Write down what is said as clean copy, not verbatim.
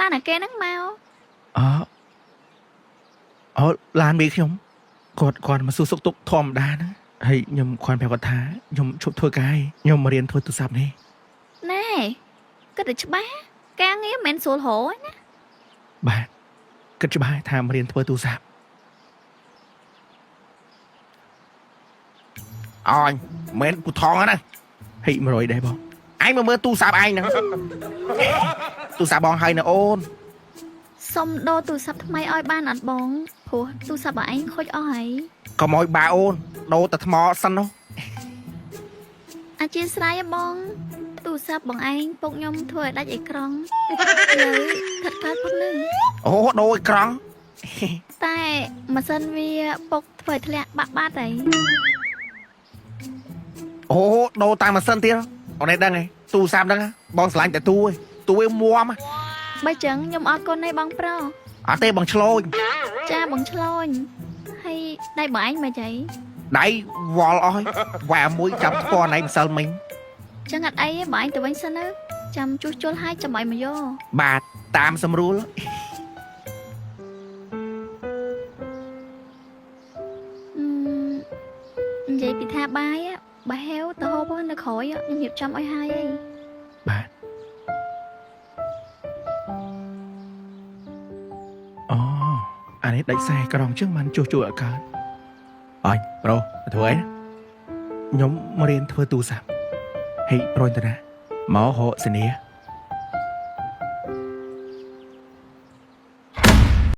ឡានអាគេហ្នឹងមក អអូឡានមីខ្ញុំគាត់គាត់មកសួរសុខទុក្ខធម្មតាណាហើយខ្ញុំគាត់ប្រាប់គាត់ថាខ្ញុំឈប់ធ្វើការហើយខ្ញុំមករៀនធ្វើទូរស័ព្ទនេះ ណែគិតតែច្បាស់ការងារមិនមែនស្រួលរកណា បាទគិតច្បាស់ថាមករៀនធ្វើទូរស័ព្ទ អញមិនពូថងណា ហើយ100ដែរបង ឯងមកមើលទូរស័ព្ទឯងហ្នឹងទូរស័ព្ទបងហើយណាអូន សុំដូរទូរស័ព្ទថ្មីឲ្យបានអត់បងព្រោះទូរស័ព្ទរបស់ឯងខូចអស់ហើយ កុំឲ្យបាអូនដូរតែថ្មសិននោះ អធិស្ឋានហ៎បង ទូរស័ព្ទបងឯងពុកខ្ញុំធ្វើឲ្យដាច់អេក្រង់លើថិតកើតផងនឹង អូដូរអេក្រង់ តែម៉ាស៊ីនវាពុកធ្វើឲ្យធ្លាក់បាក់បាត់ហើយ អូដូរតាមម៉ាស៊ីនទៀតអូនឯងដឹងឯងទូរស័ព្ទហ្នឹងបងស្រឡាញ់តែទូឯងទូឯងមួម បើចឹងខ្ញុំអរគុណឯបងប្រុស អត់ទេបងឆ្លូញ ចាបងឆ្លូញហើយដៃបងឯងមកចៃ ដៃវល់អស់ហើយវ៉ែមួយចាប់ថ្ពាល់ណៃម្សិលមិញ ចឹងអត់អីទេបងឯងទៅវិញសិនទៅចាំជួសជុលឲ្យចាំឲ្យមកយក បាទតាមសម្រួល អឺនិយាយពីថាបាយáបើហេវទៅហូបនៅក្រោយខ្ញុំរៀបចំឲ្យហើយឯង បាទអូអានេះដាច់ខ្សែក្រងចឹងបានជួសជុលអត់កើតអញប្រូធ្វើអីណាខ្ញុំមករៀនធ្វើទូរស័ព្ទហេប្រូនតាណាមករកសេនី